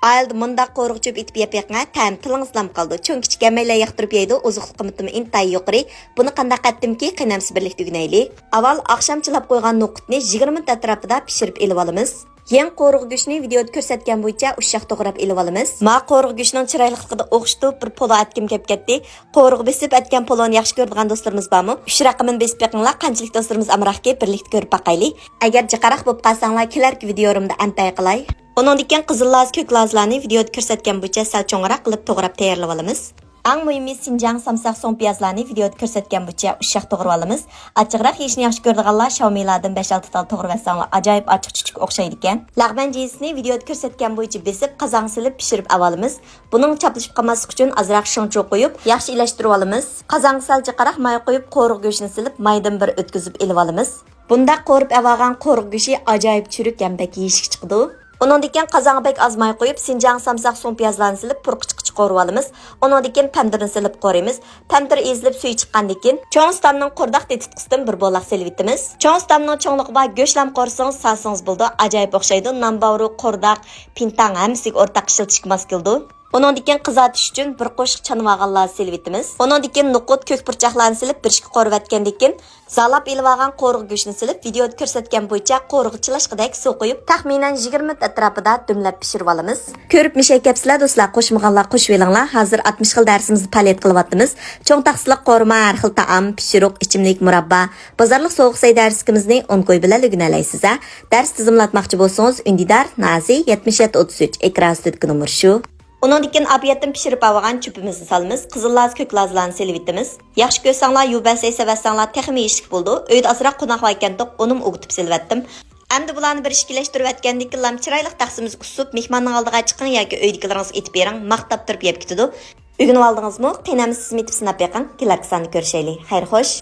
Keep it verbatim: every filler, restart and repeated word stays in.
ئائىلىدە مۇنداق قورۇق چۆپى ئېتىپ يەپ بېقىڭ، تەم تىلىڭىزدا قالىدۇ. چوڭ كىچىك ھەممەيلەن ياقتۇرۇپ يەيدۇ، ئوزۇقلۇق قىممىتىمۇ ئىنتايىن يۇقىرى. بۇنى قانداق قىلدىمكى، قېنى ئەمسە بىرلىكتە ئۆگىنەيلى. ئاۋۋال ئاخشام چىلاپ قويغان نوقۇتنى يىگىرمە مىنۇت ئەتراپىدا پىشۇرۇپ ئېلىۋالىمىز. يەڭ قورۇغا گۆشنى ۋىدېئودا كۆرسەتكەن بويىچە ئۇششاق توغراپ ئېلىۋالىمىز. ما قورۇغا گۆشنىڭ چىرايلىقلىقىدا ئوخشىتىپ بىر پولۇ ئەتكۈم كەپ كەتتى. قورۇغا بېسىپ ئەتكەن پولۇنى ياخشى كۆرىدىغان دوستلىرىمىز بارمۇ؟ ئۈچ رەقىمىنى بېسىپ بېقىڭلار، قانچىلىك دوستلىرىمىز ئامراقكى، بىرلىكتە كۆرۈپ باقايلى. ئەگەر جىقراق بولۇپ قالساڭلار، كېلەركى ۋىدېئورۇمدا ئەنتەي قىلاي. ئۇنىڭدىن كېيىن قىزىل لازا، كۆك لازىلارنى ۋىدېئودا كۆرسەتكەن بويىچە سەل چوڭراق قىلىپ توغراپ تەييارلىۋالىمىز. ئەڭ مۇھىمى، سىنجاڭ سامساق سوڭ پىيازلارنى ۋىدېئودا كۆرسەتكەن بويىچە ئۇششاق توغرىۋالىمىز. ئاچچىقراق يېيىشنى ياخشى كۆرىدىغانلار شاۋمىلاردىن بەش-ئالتە تال توغرىۋەتسەڭلار ئاجايىپ ئاچچىق چۈچۈك ئوخشايدىكەن. لەغمەن جىنسىنى ۋىدېئودا كۆرسەتكەن بويىچە بېسىپ قازانغا سېلىپ پىشۇرۇپ ئاۋالىمىز. بۇنىڭ چاپلىشىپ قالماسلىقى ئۈچۈن ئازراق شېڭچۇ قويۇپ ياخشى ئىلەشتۈرۈۋالىمىز. قازانغا سەل جىقراق ماي قويۇپ قورۇغا گۆشنى سېلىپ مايدىن بىر ئۆتكۈزۈپ ئېلىۋالىمىز. بۇنداق قورۇپ ئەۋالغان قورۇق گۆشى ئاجايىپ چۈرۈك ھەم بەك يېيىشلىك چىقىدۇ. ئۇنىڭدىن كېيىن قازانغا بەك ئاز ماي قويۇپ، سىنجاڭ سامساق سوڭ پىيازلارنى سېلىپ پۇرىقى چىققىچە قورۇۋالىمىز. ئۇنىڭدىن كېيىن پەمدىرنى سېلىپ قورۇيمىز. پەمدىر ئېزىلىپ سۈيى چىققاندىن كېيىن، چوڭ سىتامنىڭ قورداق تېتىتقۇسىدىن بىر بولاق سېلىۋېتىمىز. چوڭ سىتامنىڭ چوڭلۇقى بار گۆشلام قورسىڭىز سالسىڭىز بولىدۇ. ئاجايىپ ئوخشايدۇ. نان باۋرۇ، قورداق، پىنتاڭ ھەممىسىگە ئورتاق ئىشلىتىشكە ماس كېلىدۇ. ئۇنىڭدىن كېيىن قىزارتىش ئۈچۈن بىر قوشۇق چانىۋالغانلارنى سېلىۋېتىمىز. ئۇنىڭدىن كېيىن نوقۇت، كۆك پۇرچاقلارنى سېلىپ بىر ئىككى قورۇۋەتكەندىن كېيىن، زالاپ ئېلىۋالغان قورۇغا گۆشىنى سېلىپ، ۋىدېئودا كۆرسەتكەن بويىچە قورۇغا چىلاشقىدەك سۇ قۇيۇپ، تەخمىنەن يىگىرمە مىنۇت ئەتراپىدا دۈملەپ پىشۇرۇۋالىمىز. كۆرۈپ مىشەي كەپسىلەر دوستلار، قوشمىغانلار قوشۇۋېلىڭلار. ھازىر ئاتمىش خىل دەرسىمىزدە پائالىيەت قىلىۋاتىمىز. چوڭ تاخسىلىق قورۇما، ھەر خىل تائام، پىشۇرۇق، ئىچىملىك، مۇراببا، بازارلىق سوغۇق سەي دەرسلىكىمىزنى ئون كوي بىلەن ئۆگىنەلەيسىز ھە. دەرس تىزىملاتماقچى بولسىڭىز، ئۈندىدار، نازى، يەتمىش يەتتە ئوتتۇز ئۈچ، ئېكران ئۈستىدىكى نومۇر شۇ. ئۇنىڭدىن كېيىن ئاپىيەتتىن پىشۇرۇپ ئالغان چۆپىمىزنى سالىمىز. قىزىل لازا، كۆك لازىلارنى سېلىۋېتىمىز. ياخشى كۆرسەڭلار، يۇبەن سەي سېلىۋەتسەڭلار تېخىمۇ يېيىشلىك بولىدۇ. ئۆيدە ئازراق قوناق بار ئىكەنتۇق، ئۇنىمۇ ئوگىتىپ سېلىۋەتتىم. ئەمدى بۇلارنى بىر ئىككىلەشتۈرۈۋەتكەندىن كېيىنلا چىرايلىق تەخسىمىزگە ئۇسسۇپ، مېھماننىڭ ئالدىغا چىقىڭ ياكى ئۆيدىكىلىرىڭىزگە ئېتىپ بېرىڭ، ماختاپ تۇرۇپ يەپ كېتىدۇ. ئۆگىنىۋالدىڭىزمۇ؟ قېنى ئەمسە سىزمۇ ئېتىپ سىناپ بېقىڭ. كېلەركى ساندا كۆرۈشەيلى. خەير خوش.